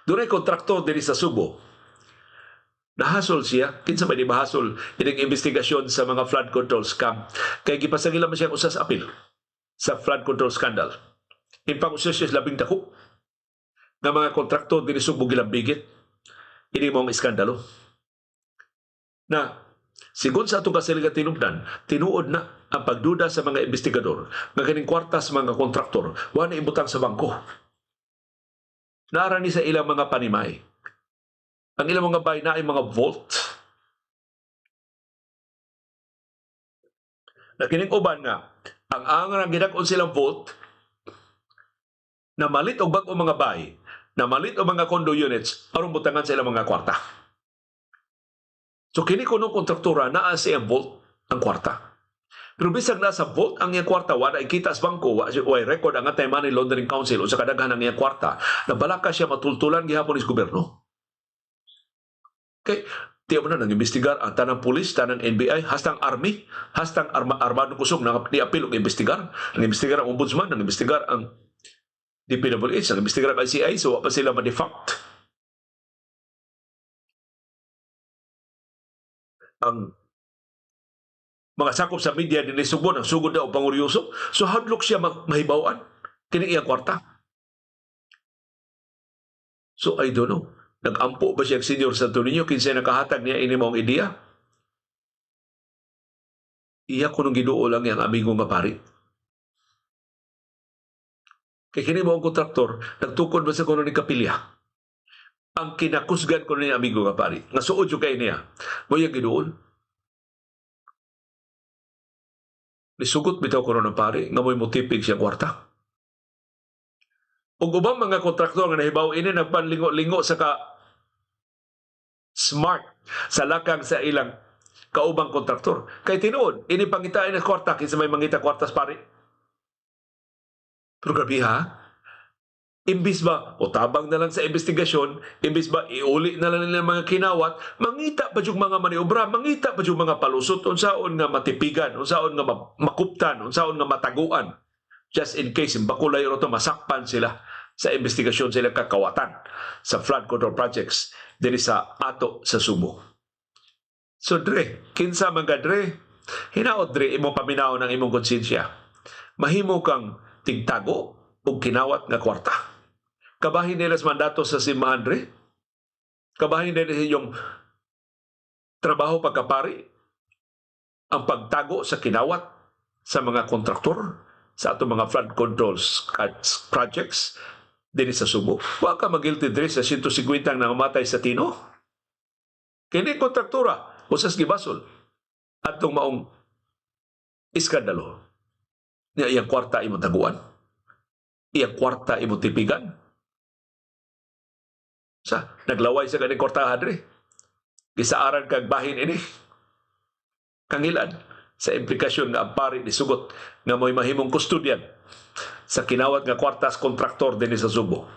Dunay kontraktor dinhi sa Subo. Nahasol siya, kinsa may di mahasol ining investigasyon sa mga flood control scam kay gipasangila man siya usa sa apil sa flood control scandal. In fact, usa siya labing dako nga mga kontraktor dinhi Subo gilambigit ini mong iskandalo. Na sigon sa atong kasaligan tinubdan, tinuod na ang pagduda sa mga investigador nga kining kwarta sa mga kontraktor wa na ibutang sa bangko. Naara ni sa ilang mga panimay. Ang ilang mga bay na ay mga vault. Na kining uban nga, ang angang gidak-on silang vault, na malit og bag-o mga bay, na malit og mga condo units, aron butangan sa ilang mga kwarta. So kini kuno kontraktora naa sa iyang vault ang kwarta. Pero bisag nasa vault ang iyang kwarta, wala ikita sa bangko, wa record ang Anti-Money Laundering Council o sa kadaghan ang iyang kwarta, nabalaka siya matultulan gihapon is gobyerno. Kay tiyo mo na nang-imbestigar ang tanang pulis, tanang NBI, hastang army, hastang armadong kusog nang niapil og imbestigar, nang-imbestigar ang ombudsman, nang-imbestigar ang DPWH, nang-imbestigar ang ICI, so wa pa sila ma-defunct. Ang mga sakop sa media dinhi Sugbo nang sugod na og panguryoso, so hadlok siya mahibaw-an kini iyang kwarta. So I don't know, nag-ampo ba siya Senior Santo Niño kinsay nakahatag niya ini maong ideya? Iya ko nung giduol lang iyang amigo nga pari. Kay kini maong kontraktor, nagtukod ba sa kuno ni kapilya? Ang kinakusgan ko ni amigo nga pari, nga suod jud kay niya, mo iyang giduol. Nisugot bitaw kuno ng pari nga mo'y motipig siya kwarta. Ug ubang mga kontraktor nga nahibaw ini nagpanlingo-lingo sa ka smart sa lakang sa ilang kaubang kontraktor. Kay tinuod, ini pangitain ang kwarta kinsa may mangita kwartas pari. Pero grabe ha, imbis ba o tabang na lang sa investigasyon, imbis ba iuli na lang nila mga kinawat, mangita pa yung mga maniobra, mangita pa yung mga palusot, unsaon nga matipigan, unsaon nga makuptan, unsaon nga mataguan. Just in case, bakulay ro to, masakpan sila sa investigasyon sila kakawatan sa flood control projects dinhi sa ato sa Subo. So dre, kinsa man ka dre, hinaot dre imong paminaw ng imong konsensya. Mahimo kang tigtago og kinawat nga kwarta. Kabahin nila sa mandato sa simbahan dre. Kabahin nila sa inyong trabaho pagkapari, ang pagtago sa kinawat sa mga kontraktor sa atong mga flood control projects dinhi sa Subo. Wa ka magilty dre sa 150 nga namatay sa Tino. Kini kontraktora usas gibasol atong maong iskandalo. Niya iyang kwarta imong taguan. Iyang kwarta imong tipigan. Sa naglaway sa kaning kwartahan dre. Gisaaran kag bahin ini. Kangilan sa implikasyon nga ang pari ni sugot nga mo'y mahimong kustudyan sa kinawat nga kwartas kontraktor dinhi sa Subo.